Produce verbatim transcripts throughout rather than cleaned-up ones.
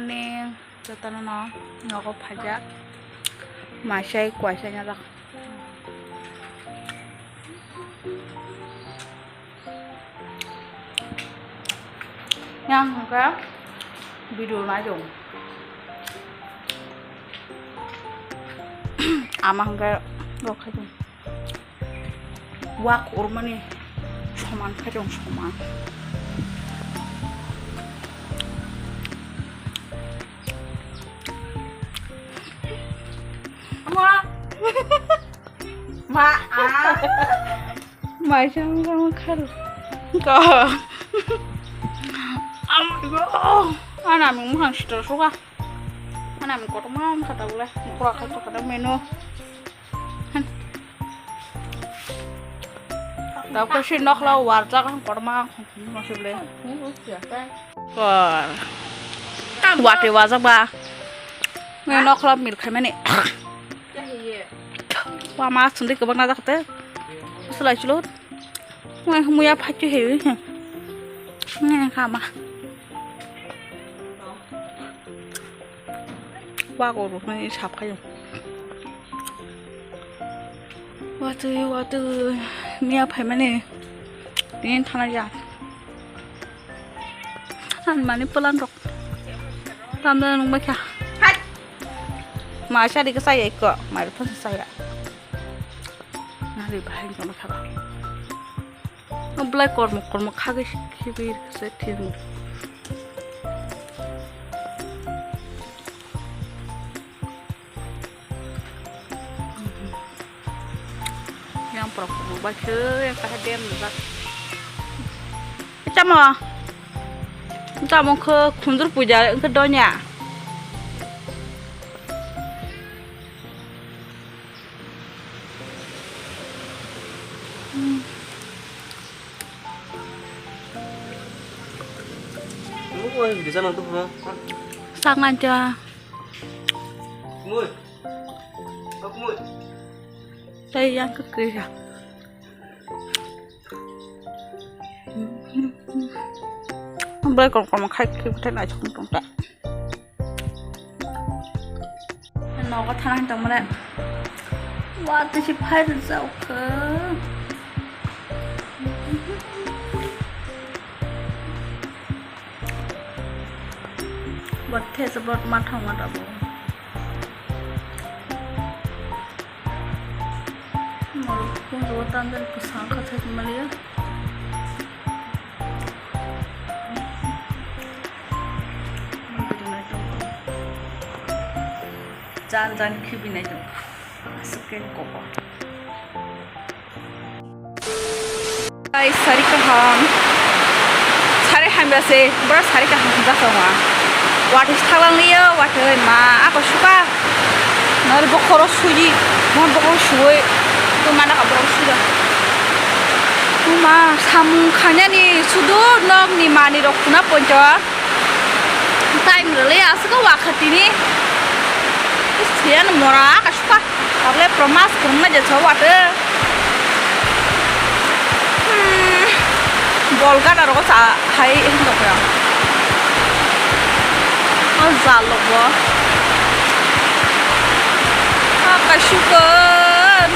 Ni jotono no nogo phaijak. Maisai kwaisai no jak. Yang hwnkhe video naijong. Ama hwnkhe rok khaijong. Wak urmani soman khaijong soman. Ama. Ma, ah. Maisang kharu. Ka. Am, oh. Ana mung muhang sitra suka. Ana mung kotor ma kata bule. Kura kata kata menu. Tau kasi nokla warjak ang kotor ma. Masih bule. Kor. Wate wajak ba. Nokla milk khaimani. Wa ma sundui kwbang na jakte. Sulai chulo. Ngai humuya phaichu he. Ngai kha ma. Wa go ro ngai sap khayo. Watui watui miya phaimani. Tin thana ya. An mani plan rok. Tamda nung bakha. Hai. Ma sari ka saya ikko, ma ri phasa saya. Nari bahai nung bakha ba. Oblai kormo kormo khagwi khibi kasa thirmo. Yang pura kubu bai khe yang kaha dem jak. Chamo. Chamo khe khunjur puja khe donya. Sangan cha. Kumui. Oh, kumui. Tei yang kekri ya. Belai kol kol khai kri khai nai chong tong ta. Nogo thana tong mane. Wa tisi phai rwjak khe. Bot thesa bot mathang ma tabo. Morok kungo tandar kwsang kha thai maliya. Jan jan khibi nai tong. Aswk khe koko. Guys, sari kaham. Sari hamya se, bura sari kaham hwnjak tongo. Watwi thaklang liyo, watwi ma, ako suka. Nari bokhoro suji, mon bokhoro suwi, tu mana ka bokhoro suja. Tuma samung khanyani sudu nok ni mani rok khuna poncho. Time rwle aswk wakha tini. Siyan mora ka suka. Tabole promas kwrwngma je chao watwi. Hmm. Bol gana rogo sa hai hindo kha. O jal logo. Kaisuk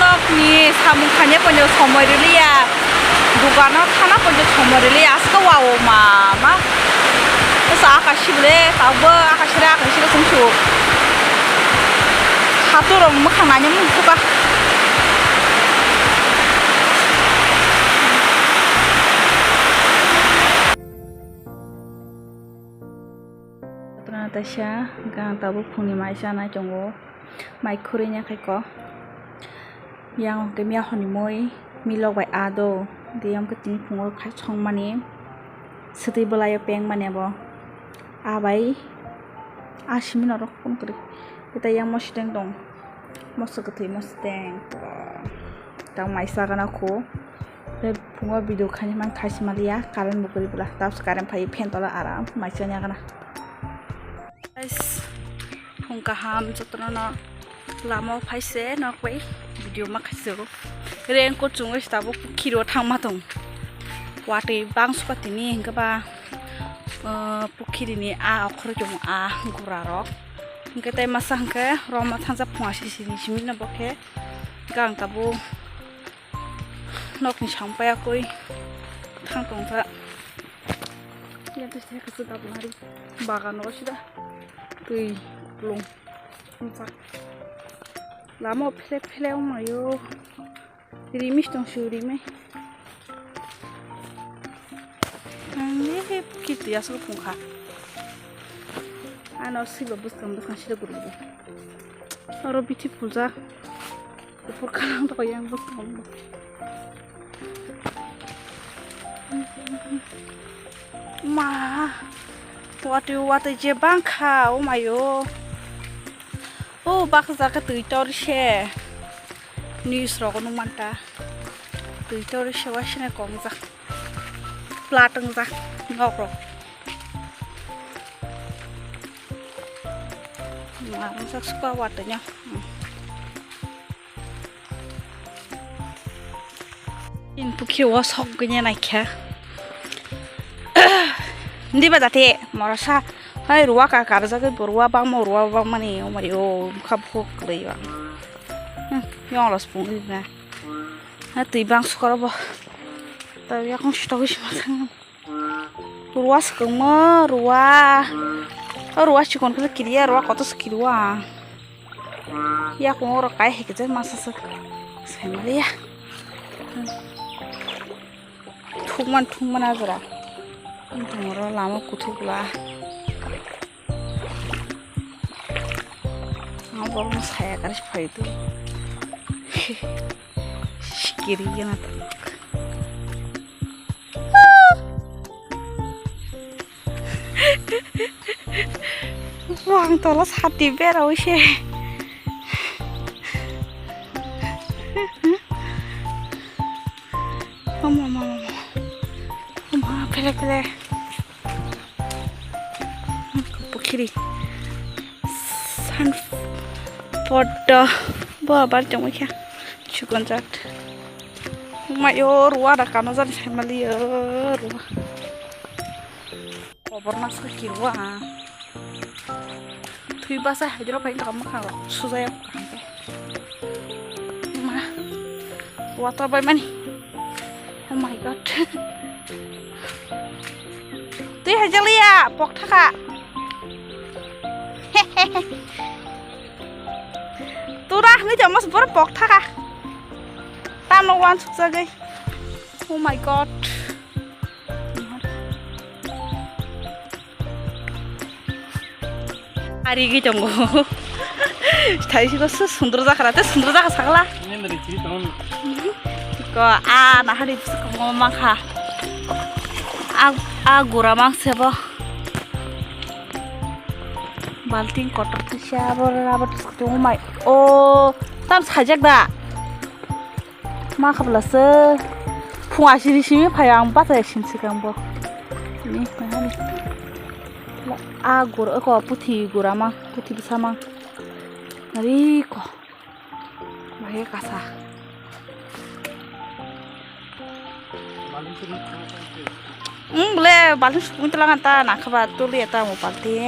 nokni samung khanya pono somoi rwliya. Dukano thana poito somoi rwli aska wao ma ma. Asa akashi bole, tabo akashi re akashi re sumsu. Hato rong mokha nanya mung phuka. Tana taisa gang tabo phungni mai chanai tongo. Mai khurui nya khai ko. Yang hwnkhe miya hwnwi mui milok bai ado. Tei yang hwnkhe tini phungo khai songmani. Swtwi bwlaio peng mani abo. A bai a simi norok phone kwrwi. Tei yang mosodeng tong. Moso kwthwi mosodeng. Tang mai sagana kho. Tei phungo video khaini man khai sima liya. Current bo kwrwi bwla. Tabs current phai phen tola aram mai chanya gana. Guys, phung kaham jotono no lama o phai se nok bai video ma khaisio. Raincoat chungwi se tabuk khiro thangma tong. Watwi bangsuka tini hwnkhe ba Ah, pukhiri ni a okhoroi tongo a gura rok. Hwnkhe tei masa hwnkhe roma thangsa phunga sisi ni simi no bo khe gang tabuk nok ni samung paiya koi thang tongkha. Yang tei se kaisa dap nari bagan o sida twi kuplung wngkha. Lama o phelek phelek wngmai o. Rimis tong su rimai. Ang le kiti aswk pungkha. Ano siba bwskang bwskang sida gurung. Oro bithi puljak. Kuphur kalang toko yang bwskang bo. Ma. Watwi watwi je bangkha, oh my o. Oh, baksa jaga twi tor se. News rogo nung manta. Twi tor se wasine kongjak. Plat wngjak nok rok. Ma wngjak sukha watwi no. In pukhi o sok ganya naikha. Ndi ba jate morasa. Hai ruwa ka karjagwi bo ruwa bangma ruwa bangmani omari o mokha bukhuk kwlwi o. Hmm, yong los pung ri na. Ha twi bang sukaro bo. Ta yakung sitogwi sima thang. Ruwa swkangma ruwa. O ruwa chikon khe kiriya ruwa kotor se kiriwa. Yakung oro kai hai khe masa se. Sai maliya. Thukman thukman ajra. Tongro lama kuthuk la. Ang borokno saya kare se phai tu. Sikiri yana ta. Wang tola sati bera wi se. Mama, mama, mama. Mama, pele, pele. Pukhiri. San poddo. Bo abar jongoi kha. Chukon jat. Mayo ruwa da kano jani sai mali yo ruwa. Obor maska kirwa. Thui basa hai dro pai ka makha suja ya ka. Ma. Water bai mani. Oh my God. Twi hai jaliya, pok thaka. Tura hwnwi tongma se borok pok thaka. Tamo wansuk jagwi. Oh my God. Ari gwi tongo. Thai siko se sundro jakra, te sundro jakra sakla. Nini ri chiri tongo. Ko a na hari bwswk kwbangma mankha. A, a gura mang sebo. Balting kotor kisa abo rubber tongo mai. O tam sajak da. Ma khablasa phung asiri simi phai ang bata sin sikang bo. Ni nahani. A gur ko puthi gurama puthi bwsama. Ari ko. Bahai kasa. Ang ble balti sukung telang ta nakhaba tuli ta mo balti.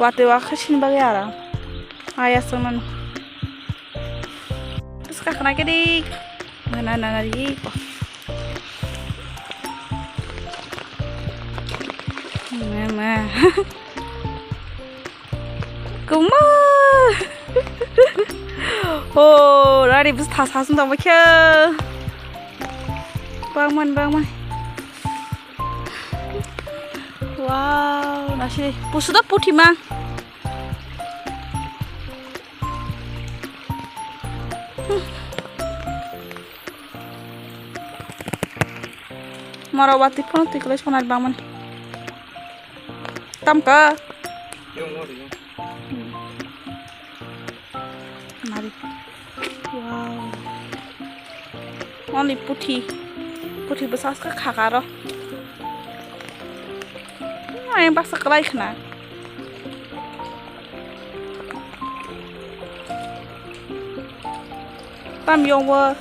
Watwi wakha sini bagwi aro. Aya songmani. Bwska khna khe di. Nana nana ri ko. Mama. Kuma. Oh, rari bus thas thas dong bakhe. Bangman bangman. Wow, nasi pusu da puthi ma. Moro wati phone twi kwlai sonai bangmani. Tamka. Nari. Wow. Only puthi. Puthi bwsa kha kha ro. Ai baksa kwlai khna. Tam yong bo.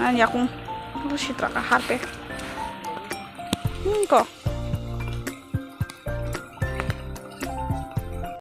Ani yakung. Aku sitra ka harpe. Hmm, ko.